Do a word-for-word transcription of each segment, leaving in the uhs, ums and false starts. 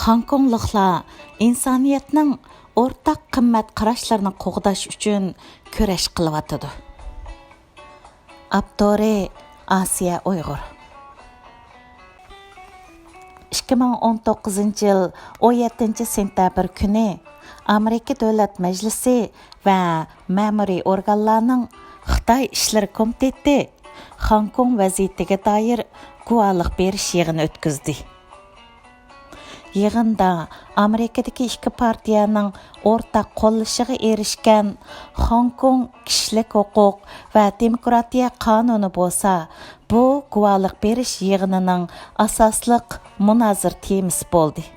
خاڭكوڭلۇقلار ئىنسانىيەتنىڭ ئورتاق قىممەت قاراشلىرىنى قوغداش ئۈچۈن كۈرەش قىلىۋاتىدۇ. ئاپتورى: ئاسىيە ئۇيغۇر. ئىككى مىڭ ئون توققۇزىنچى يىل ئون يەتتىنچى سېنتەبىر كۈنى ئامېرىكا دۆلەت مەجلىسى ۋە مەمۇرىي ئورگانلارنىڭ خىتاي ئىشلىرى كومىتېتى خاڭكوڭ ۋەزىيىتىگە دائىر گۇۋاھلىق بېرىش يىغىنى ئۆتكۈزدى. يىغىندا ئامېرىكىدىكى ئىككى پارتىيەنىڭ ئورتاق قوللىشىغا ئېرىشكەن خاڭكوڭ كىشىلىك ھوقۇق ۋە دېموكراتىيە قانۇنى بولسا، بۇ گۇۋاھلىق بېرىش يىغىنىنىڭ ئاساسلىق مۇنازىرە تېمىسى بولدى.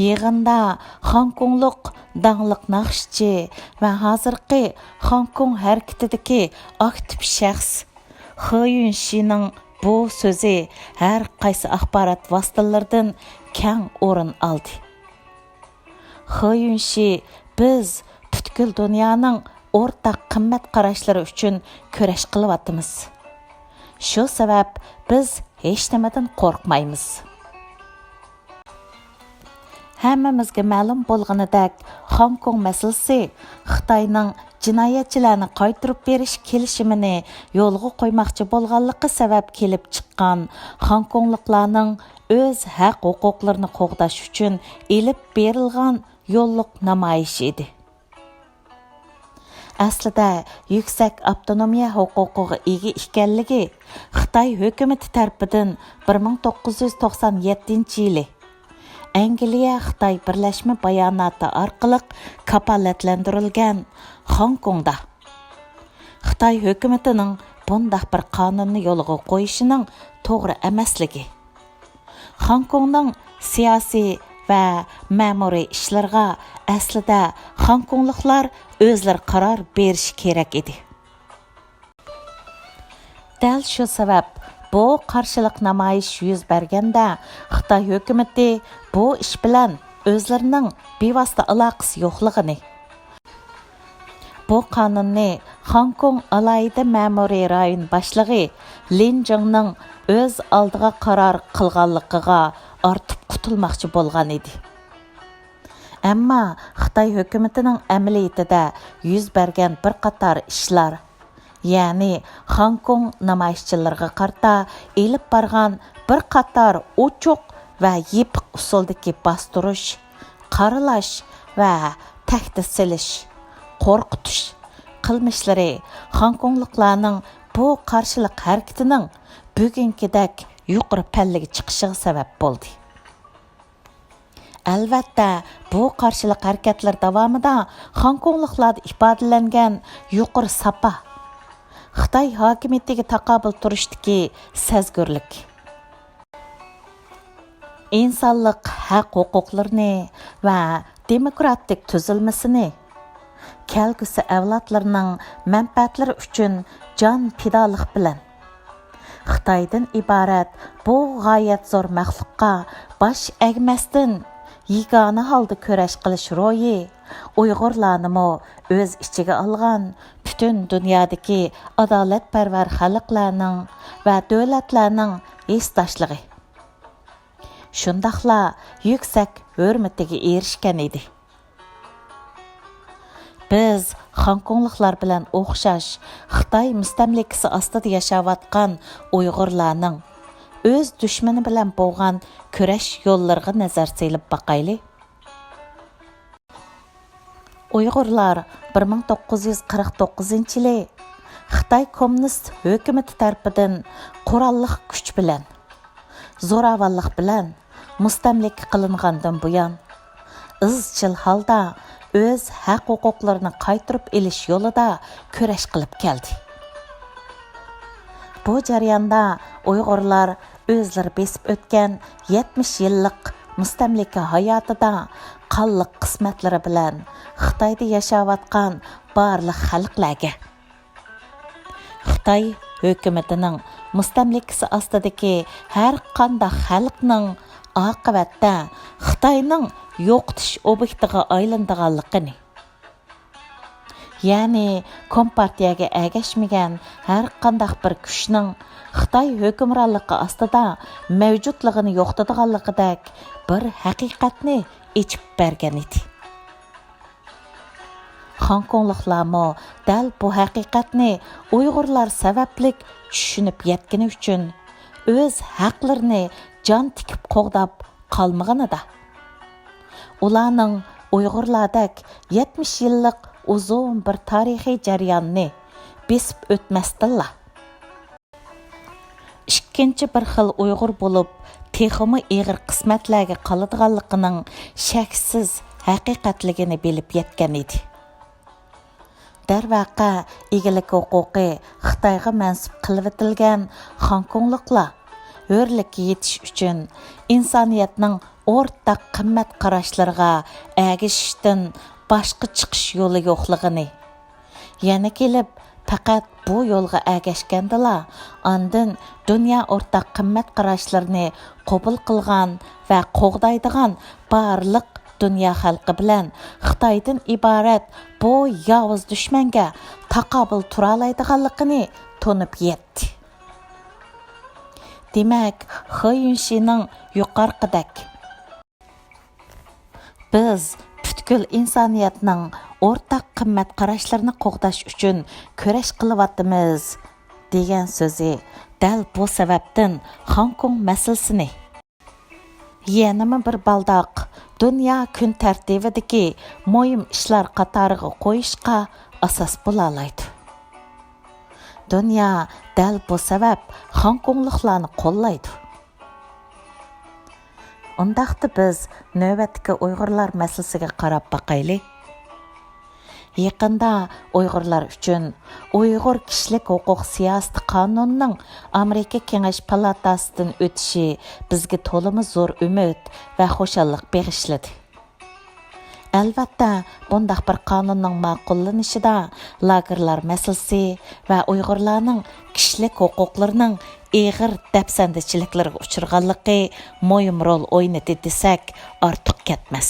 يىغىندا خاڭكوڭلۇق داڭلىق ناخشىچى ۋە ھازىرقى خاڭكوڭ ھەرىكىتىدىكى ئاكتىپ شەخس خې يۈنشىنىڭ بۇ سۆزى ھەر قايسى ئاخبارات ۋاسىتىلىرىدىن كەڭ ئورۇن ئالدى. خې يۈنشى: «بىز پۈتكۈل دۇنيانىڭ ئورتاق قىممەت قاراشلىرى ئۈچۈن كۈرەش قىلىۋاتىمىز. شۇ سەۋەب بىز ھېچنېمىدىن قورقمايمىز.» ھەممىمىزگە مەلۇم بولغىنىدەك، خاڭكوڭ مەسىلىسى خىتاينىڭ جىنايەتچىلەرنى قايتۇرۇپ بېرىش كېلىشىمىنى يولغا قويماقچى بولغانلىقى سەۋەب كېلىپ چىققان خاڭكوڭلۇقلارنىڭ ئۆز ھەق ھوقۇقلىرىنى قوغداش ئۈچۈن ئېلىپ بېرىلغان يوللۇق نامايىش ئىدى. ئەسلىدە يۈكسەك ئاپتونومىيە ھوقۇقىغا ئىگە ئىكەنلىكى خىتاي ھۆكۈمىتى تەرىپىدىن بىر مىڭ توققۇز يۈز توقسان يەتتىنچى يىلى ئەنگلىيە خىتاي بىرلەشمە باياناتى ئارقىلىق كاپالەتلەندۈرۈلگەن خاڭكوڭدا خىتاي ھۆكۈمىتىنىڭ بۇنداق بىر قانۇننى يولغا قويۇشىنىڭ توغرا ئەمەسلىكى، خاڭكوڭنىڭ سىياسىي ۋە مەمۇرىي ئىشلىرىغا ئەسلىدە خاڭكوڭلۇقلار ئۆزلىرى قارار بېرىشى كېرەك ئىدى. دەل شۇ سەۋەب، بۇ قارشىلىق نامايىش يۈز بەرگەندە، خىتاي ھۆكۈمىتى بۇ ئىش بىلەن ئۆزلىرىنىڭ بىۋاسىتە ئالاقىسى يوقلۇقىنى، بۇ قانۇننى خاڭكوڭ ئالاھىدە مەمۇرىي رايون باشلىقى لىن جىڭنىڭ ئۆز ئالدىغا قارار قىلغانلىقىغا ئارتىپ قۇتۇلماقچى بولغان ئىدى. ئەمما خىتاي ھۆكۈمىتىنىڭ ئەمەلىيىتىدە يۈز بەرگەن بىر قاتار ئىشلار، يەنى خاڭكوڭ نامايىشچىلىرىغا قارىتا ئېلىپ بارغان بىر قاتار ئوچۇق ۋە يېپىق ئۇسۇلدىكى باستۇرۇش، قارىلاش ۋە تەھدىت سېلىش، قورقۇتۇش قىلمىشلىرى خاڭكوڭلۇقلارنىڭ بۇ قارشىلىق ھەرىكىتىنىڭ بۈگۈنكىدەك يۇقىرى پەللىگە چىقىشىغا سەۋەب بولدى. ئەلۋەتتە، بۇ قارشىلىق ھەرىكەتلىرى داۋامىدا خاڭكوڭلۇقلاردا ئىپادىلەنگەن يۇقىرى ساپا، خىتاي ھاكىمىيىتىگە تاقابىل تۇرۇشتىكى سەزگۈرلۈك، ئىنسانلىق ھەق ھوقۇقلىرىنى ۋە دېموكراتىك تۈزۈلمىسىنى، كەلگۈسى ئەۋلادلىرىنىڭ مەنپەئەتلىرى ئۈچۈن جان پىدالىق بىلەن، خىتايدىن ئىبارەت بۇ غايەت زور مەخلۇققا باش ئەگمەستىن، يېگانە ھالدا كۈرەش قىلىش روھى ئۇيغۇرلارنىمۇ ئۆز ئىچىگە ئالغان پۈتۈن دۇنيادىكى ئادالەتپەرۋەر خەلقلەرنىڭ ۋە دۆلەتلەرنىڭ ھېسداشلىقى، شۇنداقلا يۈكسەك ھۆرمىتىگە ئېرىشكەن ئىدى. بىز خاڭكوڭلۇقلار بىلەن ئوخشاش خىتاي مۇستەملىكىسى ئاستىدا ياشاۋاتقان ئۇيغۇرلارنىڭ ئۆز دۈشمىنى بىلەن بولغان كۈرەش يوللىرىغا نەزەر سېلىپ باقايلى. ئۇيغۇرلار بىر مىڭ توققۇز يۈز قىرىق توققۇزىنچى يىلى خىتاي كوممۇنىست ھۆكۈمىتى تەرىپىدىن قوراللىق كۈچ بىلەن، زوراۋانلىق بىلەن مۇستەملىكە قىلىنغاندىن بۇيان، ئىزچىل ھالدا ئۆز ھەق-ھوقۇقلىرىنى قايتۇرۇپ ئېلىش يولىدا كۈرەش قىلىپ كەلدى. بۇ جەرياندا ئۇيغۇرلار ئۆزلىرى بېسىپ ئۆتكەن يەتمىش يىللىق مۇستەملىكە ھاياتىدا قانلىق قىسمەتلىرى بىلەن خىتايدا ياشاۋاتقان بارلىق خەلقلەرگە، خىتاي ھۆكۈمىتىنىڭ مۇستەملىكىسى ئاستىدىكى ھەر قانداق خەلقنىڭ ئاقىۋەتتە خىتاينىڭ يوقىتىش ئوبيېكتىغا ئايلىنىدىغانلىقىنى، يەنى كومپارتىيەگە ئەگەشمىگەن ھەرقانداق بىر كۈچنىڭ خىتاي ھۆكۈمرانلىقى ئاستىدا مەۋجۇتلۇقىنى يوقىتىدىغانلىقىدەك بىر ھەقىقەتنى ئېچىپ بەرگەن ئىدى. خاڭكوڭلۇقلارمۇ دەل بۇ ھەقىقەتنى ئۇيغۇرلار سەۋەبلىك چۈشىنىپ يەتكىنى ئۈچۈن، ئۆز ھەقلىرىنى جان تىكىپ قوغداپ قالمىغىنىدا، ئۇلارنىڭ ئۇيغۇرلاردەك يەتمىش يىللىق ئۇزۇن بىر تارىخىي جەرياننى بېسىپ ئۆتمەستىنلا، ئىككىنچى بىر خىل ئۇيغۇر بولۇپ، تېخىمۇ ئېغىر قىسمەتلەرگە قالىدىغانلىقىنىڭ شەكسىز ھەقىقەتلىكىنى بىلىپ يەتكەن ئىدى. دەرۋەقە، ئىگىلىك ھوقۇقى خىتايغا مەنسۇپ قىلىۋېتىلگەن خاڭكوڭلۇقلار ھۆرلۈككە يېتىش ئۈچۈن ئىنسانىيەتنىڭ ئورتاق قىممەت قاراشلىرىغا ئەگىشىشتىن باشقا چىقىش يولى يوقلۇقىنى، يەنە كېلىپ پەقەت بۇ يولغا ئەگەشكەندىلا، ئاندىن دۇنيا ئورتاق قىممەت قاراشلىرىنى قوبۇل قىلغان ۋە قوغدايدىغان بارلىق دۇنيا خەلقى بىلەن خىتايدىن ئىبارەت بۇ ياۋۇز دۈشمەنگە تاقابىل تۇرالايدىغانلىقىنى تونۇپ يەتتى. دېمەك، خې يۈنشىنىڭ يۇقىرىقىدەك، «بىز پۈتكۈل ئىنسانىيەتنىڭ ئورتاق قىممەت قاراشلىرىنى قوغداش ئۈچۈن كۈرەش قىلىۋاتىمىز» دېگەن سۆزى دەل بۇ سەۋەبتىن خاڭكوڭ مەسىلىسىنى يەنىمۇ بىر بالداق دۇنيا كۈن تەرتىپىدىكى مۇھىم ئىشلار قاتارىغا قويۇشقا ئاساس بولالايدۇ. دۇنيا دەل بۇ سەۋەب خاڭكوڭلۇقلارنى قوللايدۇ. ئۇنداقتا بىز نۆۋەتتىكى ئۇيغۇرلار مەسىلىسىگە قاراپ باقايلى. يېقىندا ئۇيغۇرلار ئۈچۈن ئۇيغۇر كىشىلىك ھوقۇق سىياسىتى قانۇنىنىڭ ئامېرىكا كېڭەش پالاتاسىدىن ئۆتۈشى بىزگە تولىمۇ زور ئۈمىد ۋە خۇشاللىق بېغىشلىدى. ئەلۋەتتە، بۇنداق بىر قانۇننىڭ ماقۇللىنىشىدا لاگېرلار مەسىلىسى ۋە ئۇيغۇرلارنىڭ كىشىلىك ھوقۇقلىرىنىڭ ئېغىر دەپسەندىچىلىكلىرىگە ئۇچرىغانلىقى مۇھىم رول ئوينىدى دېسەك ئارتۇق كەتمەس.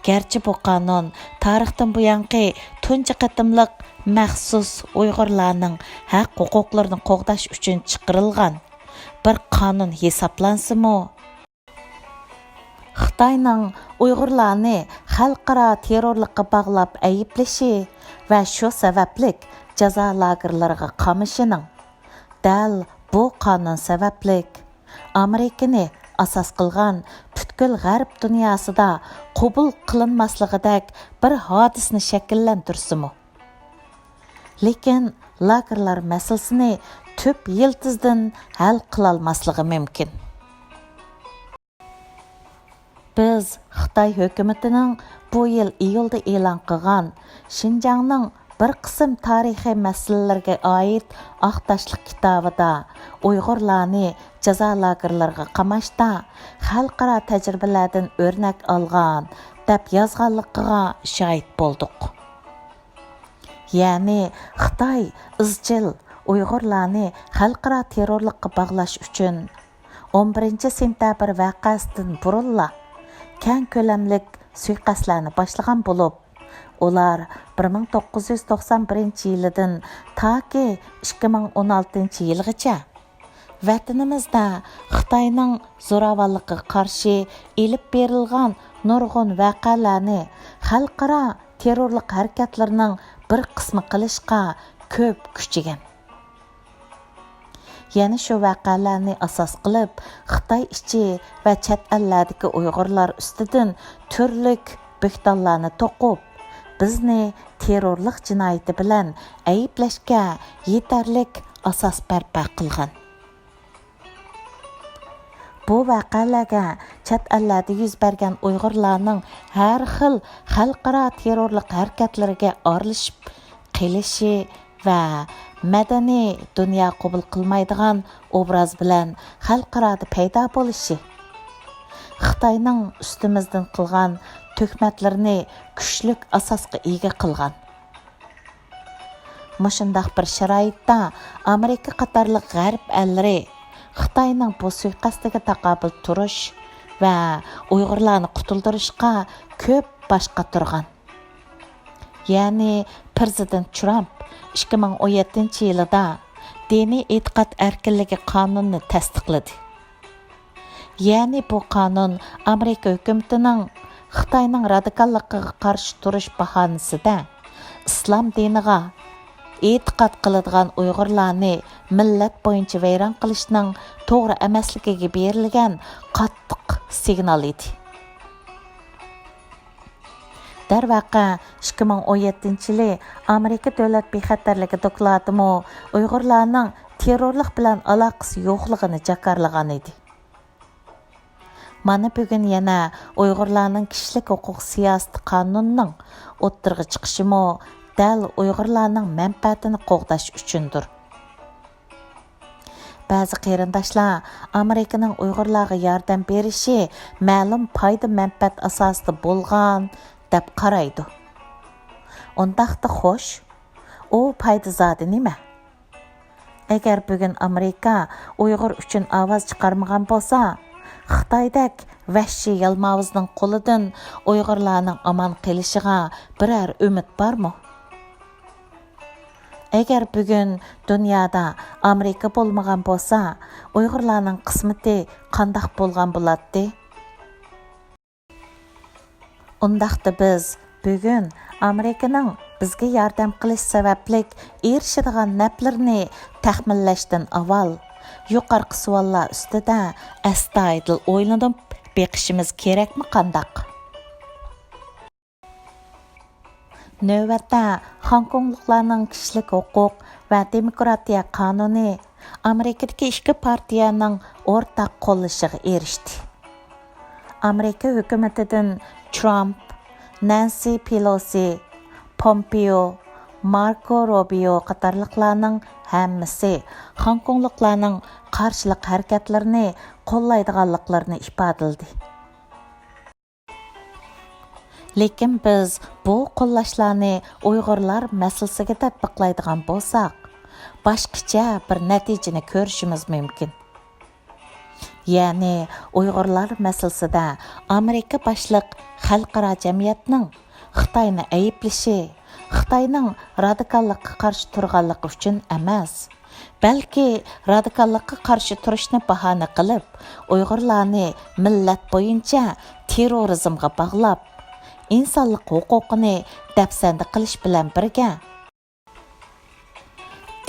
گەرچە بۇ قانۇن تارىختىن بۇيانقى تۇنجى قېتىملىق مەخسۇس ئۇيغۇرلارنىڭ ھەق-ھوقۇقلىرىنى قوغداش ئۈچۈن چىقىرىلغان بىر قانۇن ھېسابلانسىمۇ، خىتاينىڭ ئۇيغۇرلارنى خەلقئارا تېررورلۇققا باغلاپ ئەيىبلىشى ۋە شۇ سەۋەبلىك جازا لاگېرلىرىغا قامىشىنىڭ دەل بۇ قانۇن سەۋەبلىك ئامېرىكىنى ئاساس قىلغان پۈتكۈل غەرب دۇنياسىدا قوبۇل قىلىنماسلىقىدەك بىر ھادىسىنى شەكىللەندۈرسىمۇ، لېكىن لاگېرلار مەسىلىسىنى تۈپ يىلتىزىدىن ھەل قىلالماسلىقى مۇمكىن. بىز خىتاي ھۆكۈمىتىنىڭ بۇ يىل ئىيۇلدا ئېلان قىلغان شىنجاڭنىڭ بىر قىسىم تارىخىي مەسىلىلىرىگە ئائىت ئاق تاشلىق كىتابىدا ئۇيغۇرلارنى جازا لاگېرلىرىغا قاماشتا خەلقئارا تەجرىبىلەردىن ئۆرنەك ئالغان دەپ يازغانلىقىغا شاھىت بولدۇق. يەنى خىتاي ئىزچىل ئۇيغۇرلارنى خەلقئارا تېررورلۇققا باغلاش ئۈچۈن ئون بىرىنچى سېنتەبىر ۋەقەسىدىن بۇرۇنلا كەڭ كۆلەملىك سۇيىقەستلەرنى باشلىغان بولۇپ، ئۇلار بىر مىڭ توققۇز يۈز توقسان بىرىنچى يىلىدىن تاكى ئىككى مىڭ ئون ئالتىنچى يىلغىچە ۋەتىنىمىزدە خىتاينىڭ زوراۋانلىقىغا قارشى ئېلىپ بېرىلغان نۇرغۇن ۋەقەلەرنى خەلقئارا تېررورلۇق ھەرىكەتلىرىنىڭ بىر قىسمى قىلىشقا كۆپ كۈچىگەن. يەنە شۇ ۋەقەلەرنى ئاساس قىلىپ، خىتاي ئىچى ۋە چەت ئەللەردىكى ئۇيغۇرلار ئۈستىدىن تۈرلۈك بۆھتانلارنى توقۇپ، بىزنى تېررورلۇق جىنايىتى بىلەن ئەيىبلەشكە يېتەرلىك ئاساس بەرپا قىلغان. بۇ ۋەقەلەرگە چەت ئەللەردە يۈز بەرگەن ئۇيغۇرلارنىڭ ھەر خىل خەلقئارا تېررورلۇق ھەرىكەتلىرىگە ئارىلىشىپ قېلىشى ۋە مەدەنىي دۇنيا قوبۇل قىلمايدىغان ئوبراز بىلەن خەلقئارادا پەيدا بولۇشى، خىتاينىڭ ئۈستىمىزدىن قىلغان تۆھمەتلىرىنى كۈچلۈك ئاساسقا ئىگە قىلغان. مۇشۇنداق بىر شارائىتتا ئامېرىكا قاتارلىق غەرب ئەللىرى خىتاينىڭ بۇ سۇيىقەستىگە تاقابىل تۇرۇش ۋە ئۇيغۇرلارنى قۇتۇلدۇرۇشقا كۆپ باش قاتۇرغان. يەنى پىرېزىدېنت ترامپ ئىككى مىڭ ئون يەتتىنچى يىلىدا دىنىي ئېتىقاد ئەركىنلىكى قانۇنىنى تەستىقلىدى. يەنى بۇ قانۇن ئامېرىكا ھۆكۈمىتىنىڭ خىتاينىڭ رادىكاللىقىغا قارشى تۇرۇش باھانىسىدە ئىسلام دىنىغا ئېتىقاد قىلىدىغان ئۇيغۇرلارنى مىللەت بويىچە ۋەيران قىلىشنىڭ توغرا ئەمەسلىكىگە بېرىلگەن قاتتىق سىگنال ئىدى. دەرۋەقە، ئىككى مىڭ ئون يەتتىنچى يىلى ئامېرىكا دۆلەت بىخەتەرلىكى دوكلاتىمۇ ئۇيغۇرلارنىڭ تېررورلۇق بىلەن ئالاقىسى يوقلۇقىنى جاكارلىغان ئىدى. مانا بۈگۈن يەنە ئۇيغۇرلارنىڭ كىشىلىك ھوقۇق سىياسىتى قانۇنىنىڭ ئوتتۇرىغا چىقىشىمۇ دەل ئۇيغۇرلارنىڭ مەنپەئەتىنى قوغداش ئۈچۈندۇر. بەزى قېرىنداشلار ئامېرىكىنىڭ ئۇيغۇرلارغا ياردەم بېرىشى مەلۇم پايدا-مەنپەئەت ئاساسىدا بولغان دەپ قارايدۇ. ئۇنداقتا خوش، ئۇ پايدا زادى نېمە؟ ئەگەر بۈگۈن ئامېرىكا ئۇيغۇر ئۈچۈن ئاۋاز چىقارمىغان بولسا، خىتايدەك ۋەھشىي يالماۋۇزنىڭ قولىدىن ئۇيغۇرلارنىڭ ئامان قېلىشىغا بىرەر ئۈمىد بارمۇ؟ ئەگەر بۈگۈن دۇنيادا ئامېرىكا بولمىغان بولسا، ئۇيغۇرلارنىڭ قىسمىتى قانداق بولغان بولاتتى؟ ئۇنداقتا بىز بۈگۈن ئامېرىكىنىڭ بىزگە ياردەم قىلىش سەۋەبلىك ئېرىشىدىغان نەپلىرىنى تەخمىنلەشتىن ئاۋۋال، يۇقىرىقى سوئاللار ئۈستىدە ئەستايىدىل ئويلىنىپ بېقىشىمىز كېرەكمۇ قانداق؟ نۆۋەتتە، خوڭكوڭلۇقلارنىڭ كىشىلىك ھوقۇق ۋە دېموكراتىيە قانۇنى ئامېرىكىدىكى ئىككى پارتىيەنىڭ ئورتاق قوللىشىغا ئېرىشتى. ئامېرىكا ھۆكۈمىتىدىن ترامپ، نەنسى پېلوسى، پومپېئو، ماركو روبىيو قاتارلىقلارنىڭ ھەممىسى خوڭكوڭلۇقلارنىڭ قارشىلىق ھەرىكەتلىرىنى قوللايدىغانلىقلىرىنى ئىپادىلىدى. لېكىن بىز بۇ قوللاشلارنى ئۇيغۇرلار مەسىلىسىگە تەتبىقلايدىغان بولساق، باشقىچە بىر نەتىجىنى كۆرۈشىمىز مۇمكىن. يەنى ئۇيغۇرلار مەسىلىسىدە ئامېرىكا باشلىق خەلقئارا جەمئىيەتنىڭ خىتاينى ئەيىبلىشى، خىتاينىڭ رادىكاللىققا قارشى تۇرغانلىقى ئۈچۈن ئەمەس، بەلكى رادىكاللىققا قارشى تۇرۇشنى باھانە قىلىپ، ئۇيغۇرلارنى مىللەت بويىچە تېررورىزمغا باغلاپ، ئىنسانلىق ھوقۇقىنى دەپسەندە قىلىش بىلەن بىرگە،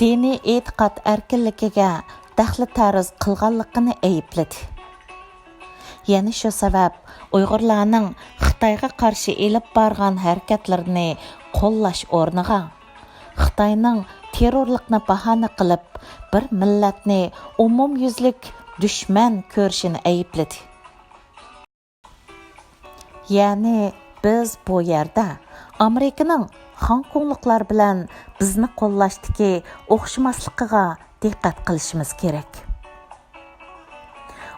دىنىي ئېتىقاد ئەركىنلىكىگە دەخلى تەرۇز قىلغانلىقىنى ئەيىبلىدى. يەنە شۇ سەۋەب، ئۇيغۇرلارنىڭ خىتايغا قارشى ئېلىپ بارغان ھەرىكەتلىرىنى قوللاش ئورنىغا، خىتاينىڭ تېررورلۇقنى باھانە قىلىپ، بىر مىللەتنى ئومۇميۈزلۈك دۈشمەن كۆرۈشىنى ئەيىبلىدى. يەنى بىز بۇ يەردە ئامېرىكىنىڭ خوڭكوڭلۇقلار بىلەن بىزنى قوللاشتىكى ئوخشىماسلىقىغا دىققەت قىلىشىمىز كېرەك.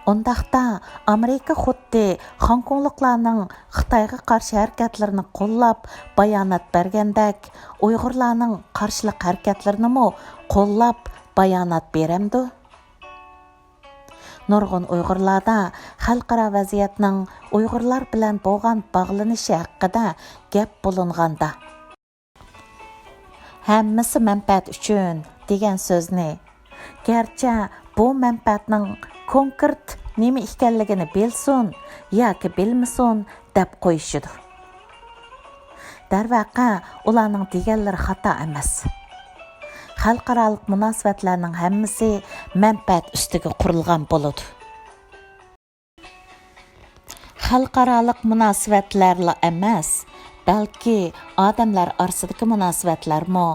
ئۇنداقتا ئامېرىكا خۇددى خوڭكوڭلۇقلارنىڭ خىتايغا قارشى ھەرىكەتلىرىنى قوللاپ بايانات بەرگەندەك، ئۇيغۇرلارنىڭ قارشىلىق ھەرىكەتلىرىنىمۇ قوللاپ بايانات بېرەمدۇ؟ نۇرغۇن ئۇيغۇرلاردا خەلقئارا ۋەزىيەتنىڭ ئۇيغۇرلار بىلەن بولغان باغلىنىشى ھەققىدە گەپ بولۇنغاندا، ھەممىسى مەنپەئەت ئۈچۈن دېگەن سۆزنى، گەرچە بۇ مەنپەئەتنىڭ كونكرېت نېمە ئىكەنلىكىنى بىلسۇن ياكى بىلمىسۇن، دەپ قويۇشىدۇ. دەرۋەقە، ئۇلارنىڭ دېگەنلىرى خاتا ئەمەس. خەلقئارالىق مۇناسىۋەتلەرنىڭ ھەممىسى مەنپەئەت ئۈستىگە قۇرۇلغان بولىدۇ. خەلقئارالىق مۇناسىۋەتلەرلا ئەمەس، بەلكى ئادەملەر ئارىسىدىكى مۇناسىۋەتلەرمۇ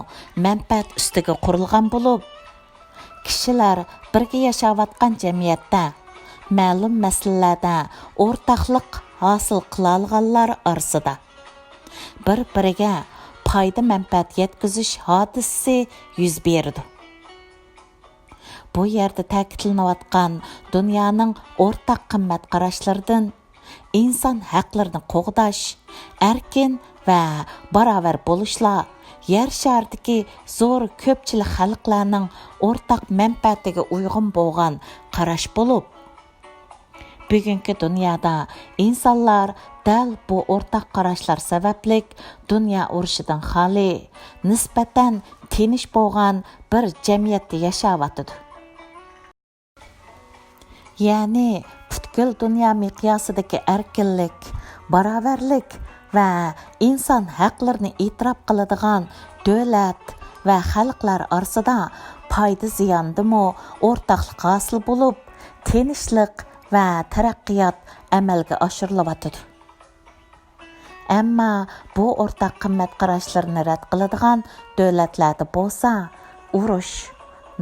مەنپەئەت ئۈستىگە قۇرۇلغان بولۇپ، كىشىلەر بىرگە ياشاۋاتقان جەمئىيەتتە مەلۇم مەسىلىلەردە ئورتاقلىق ھاسىل قىلالىغانلار ئارىسىدا بىر-بىرىگە پايدا-مەنپەئەت يەتكۈزۈش ھادىسىسى يۈز بېرىدۇ. بۇ يەردە تەكىتلىنىۋاتقان دۇنيانىڭ ئورتاق قىممەت قاراشلىرىدىن، ئىنسان ھەقلىرىنى قوغداش، ئەركىن ۋە باراۋەر بولۇشلار يەر شارىدىكى زور كۆپچىلىك خەلقلەرنىڭ ئورتاق مەنپەئەتىگە ئۇيغۇن بولغان قاراش بولۇپ، بۈگۈنكى دۇنيادا ئىنسانلار دەل بۇ ئورتاق قاراشلار سەۋەبلىك دۇنيا ئۇرۇشىدىن خالىي، نىسبەتەن تىنچ بولغان بىر جەمئىيەتتە ياشاۋاتىدۇ. يەنى پۈتكۈل دۇنيا مىقياسىدىكى ئەركىنلىك، باراۋەرلىك ۋە ئىنسان ھەقلىرىنى ئېتىراپ قىلىدىغان دۆلەت ۋە خەلقلەر ئارىسىدا پايدا زىياندىمۇ ئورتاقلىق ھاسىل بولۇپ، تىنچلىق ۋە تەرەققىيات ئەمەلگە ئاشۇرۇلۇۋاتىدۇ. ئەمما بۇ ئورتاق قىممەت قاراشلىرىنى رەت قىلىدىغان دۆلەتلەردە بولسا ئۇرۇش،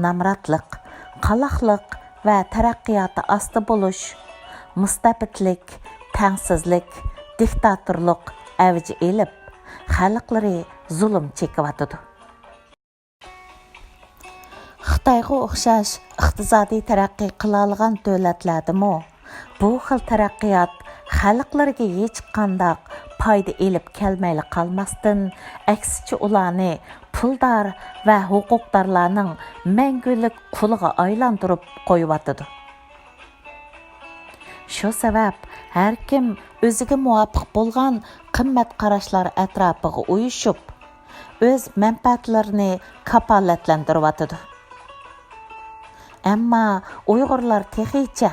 نامراتلىق، قالاقلىق ۋە تەرەققىياتى ئاستا بولۇش، مۇستەبىتلىك، تەڭسىزلىك، دىكتاتورلۇق ئەۋج ئېلىپ، خەلقلىرى زۇلۇم چېكىۋاتىدۇ. خىتايغا ئوخشاش ئىقتىسادىي تەرەققىي قىلالىغان دۆلەتلەردىمۇ بۇ خىل تەرەققىيات خەلقلىرىگە ھېچقانداق پايدا ئېلىپ كەلمەيلا قالماستىن، ئەكسىچە ئۇلارنى پۇلدار ۋە ھوقۇقدارلارنىڭ مەڭگۈلۈك قۇلىغا ئايلاندۇرۇپ قويۇۋاتىدۇ. شۇ سەۋەب ھەركىم ئۆزىگە مۇۋاپىق بولغان قىممەت قاراشلار ئەتراپىغا ئۇيۇشۇپ، ئۆز مەنپەئەتلىرىنى كاپالەتلەندۈرۈۋاتىدۇ. ئەمما ئۇيغۇرلار تېخىچە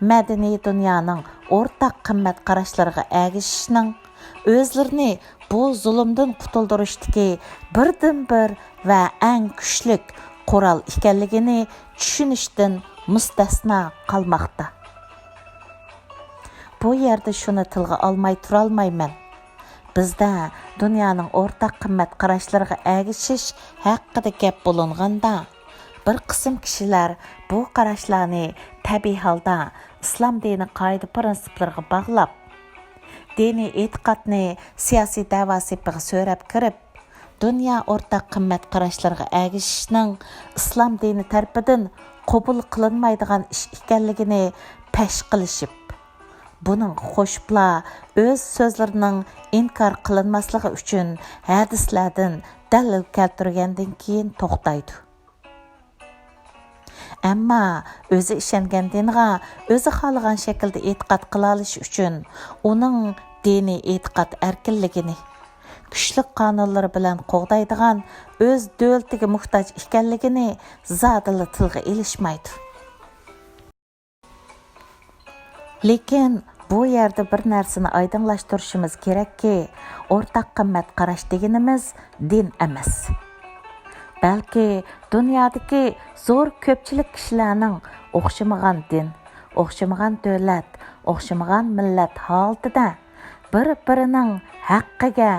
مەدەنىي دۇنيانىڭ ئورتاق قىممەت قاراشلىرىغا ئەگىشىشنىڭ ئۆزلىرىنى بۇ زۇلۇمدىن قۇتۇلدۇرۇشتىكى بىردىنبىر ۋە ئەڭ كۈچلۈك قورال ئىكەنلىكىنى چۈشىنىشتىن مۇستەسنا قالماقتا. بۇ يەردە شۇنى تىلغا ئالماي تۇرالمايمەن. بىزدە دۇنيانىڭ ئورتاق قىممەت قاراشلىرىغا ئەگىشىش ھەققىدە گەپ بولۇنغاندا، بىر قىسىم كىشىلەر بۇ قاراشلارنى تەبىئىي ھالدا ئىسلام دىنى قائىدە پىرىنسىپلىرىغا باغلاپ، دىنىي ئېتىقادنى سىياسىي دەۋا سېپىغا سۆرەپ كىرىپ، دۇنيا ئورتاق قىممەت قاراشلىرىغا ئەگىشىشنىڭ ئىسلام دىنى تەرىپىدىن قوبۇل قىلىنمايدىغان ئىش ئىكەنلىكىنى پەش قىلىشىپ، بۇنىڭغا قوشۇپلا ئۆز سۆزلىرىنىڭ ئىنكار قىلىنماسلىقى ئۈچۈن ھەدىسلەردىن دەلىل كەلتۈرگەندىن كېيىن توختايدۇ. ئەمما ئۆزى ئىشەنگەن دىنغا ئۆزى خالىغان شەكىلدە ئېتىقاد قىلالىشى ئۈچۈن ئۇنىڭ دىنىي ئېتىقاد ئەركىنلىكىنى، كۈچلۈك قانۇنلىرى بىلەن قوغدايدىغان ئۆز دۆلىتىگە موھتاج ئىكەنلىكىنى زادىلا تىلغا ئېلىشمايدۇ. لېكىن بۇ يەردە بىر نەرسىنى ئايدىڭلاشتۇرۇشىمىز كېرەككى، ئورتاق قىممەت قاراش دېگىنىمىز دىن ئەمەس. بەلكى دۇنيادىكى زور كۆپچىلىك كىشىلەرنىڭ ئوخشىمىغان دىن، ئوخشىمىغان دۆلەت، ئوخشىمىغان مىللەت ھالىتىدە بىر-بىرىنىڭ ھەققىگە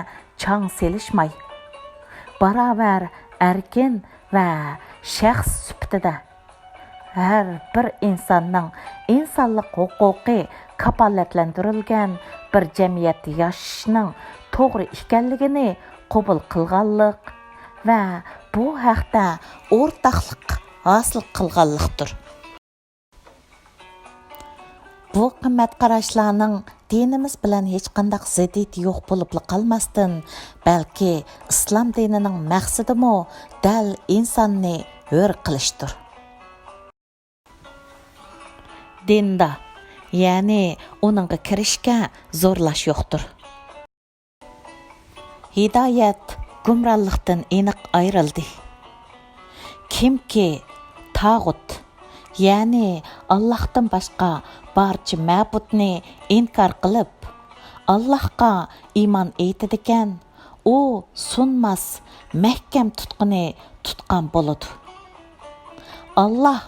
چاڭ سېلىشماي، باراۋەر ئەركىن ۋە شەخس سۈپىتىدە ھەر بىر ئىنساننىڭ ئىنسانلىق ھوقۇقى كاپالەتلەندۈرۈلگەن بىر جەمئىيەتتە ياشىشىنىڭ توغرا ئىكەنلىكىنى قوبۇل قىلغانلىق ۋە بۇ ھەقتە ئورتاقلىق ھاسىل قىلغانلىقتۇر. بۇ قىممەت قاراشلارنىڭ دىنىمىز بىلەن ھېچقانداق زىددىيىتى يوق بولۇپلا قالماستىن، بەلكى ئىسلام دىنىنىڭ مەقسىتىمۇ دەل ئىنساننى ھۆر قىلىشتۇر. دىندا، يەنى ئۇنىڭغا كىرىشكە زورلاش يوقتۇر. ھىدايەت گۇمرانلىقتىن ئېنىق ئايرىلدى. كىمكى تاغۇت، يەنى ئاللاھتىن باشقا بارچە مەبۇدنى ئىنكار قىلىپ، ئاللاھقا ئىمان ئېيتىدىكەن، ئۇ سۇنماس، مەھكەم تۇتقىنى تۇتقان بولىدۇ. ئاللاھ،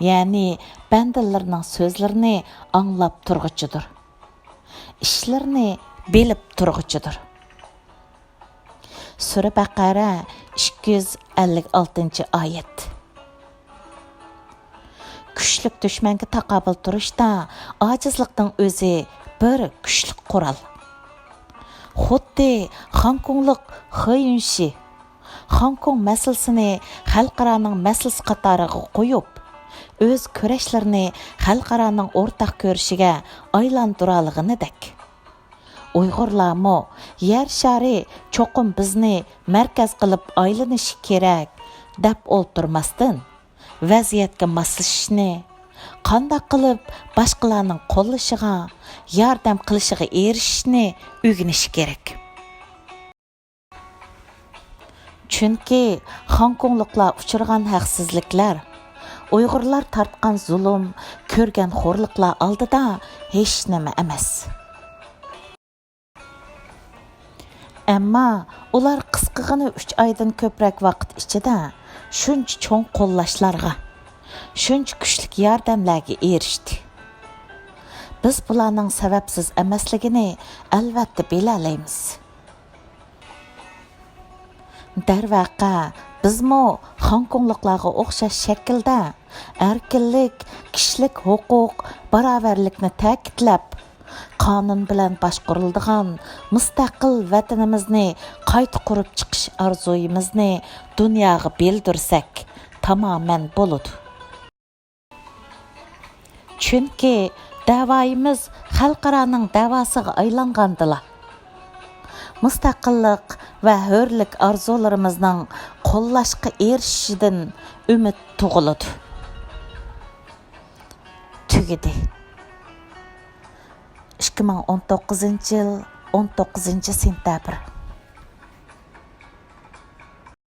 يەنى بەندىلىرىنىڭ سۆزلىرىنى ئاڭلاپ تۇرغۇچىدۇر. ئىشلىرىنى بىلىپ تۇرغۇچىدۇر. سۈرە بەقەرە، ئىككى يۈز ئەللىك ئالتىنچى ئايەت. كۈچلۈك دۈشمەنگە تاقابىل تۇرۇشتا ئاجىزلىقنىڭ ئۆزى بىر كۈچلۈك قورال. خۇددى خاڭكوڭلۇق خې يۈنشى خاڭكوڭ مەسىلىسىنى خەلقئارانىڭ مەسىلىسى قاتارىغا قويۇپ، ئۆز كۈرەشلىرىنى خەلقئارانىڭ ئورتاق كۈرىشىگە ئايلاندۇرالىغىنىدەك، ئۇيغۇرلارمۇ يەر شارى چوقۇم بىزنى مەركەز قىلىپ ئايلىنىشى كېرەك، دەپ ئولتۇرماستىن، ۋەزىيەتكە ماسلىشىشنى، قانداق قىلىپ باشقىلارنىڭ قوللىشىغا، ياردەم قىلىشىغا ئېرىشىشنى ئۆگىنىشى كېرەك. چۈنكى خوڭكوڭلۇقلار ئۇچرىغان ھەقسىزلىكلەر، ئۇيغۇرلار تارتقان زۇلۇم، كۆرگەن خورلۇقلار ئالدىدا ھېچنېمە ئەمەس. ئەمما ئۇلار قىسقىغىنە ئۈچ ئايدىن كۆپرەك ۋاقىت ئىچىدە شۇنچە چوڭ قوللاشلارغا، شۇنچە كۈچلۈك ياردەملەرگە ئېرىشتى. بىز بۇلارنىڭ سەۋەبسىز ئەمەسلىكىنى ئەلۋەتتە بىلەلەيمىز. دەرۋەقە، بىزمۇ خوڭكوڭلۇقلارغا ئوخشاش شەكىلدە ئەركىنلىك، كىشىلىك ھوقۇق، باراۋەرلىكنى تەكىتلەپ، قانۇن بىلەن باشقۇرۇلىدىغان مۇستەقىل ۋەتىنىمىزنى قايتا قۇرۇپ چىقىش ئارزۇيىمىزنى دۇنياغا بىلدۈرسەك، تامامەن بولىدۇ. چۈنكى دەۋايىمىز خەلقئارانىڭ دەۋاسىغا ئايلانغاندىلا، مۇستەقىللىق ۋە ھۆرلۈك ئارزۇلىرىمىزنىڭ قوللاشقا ئېرىشىشىدىن ئۈمىد تۇغۇلىدۇ. تۈگىدى. ئىككى مىڭ ئون توققۇزىنچى يىل، ئون توققۇزىنچى سېنتەبىر.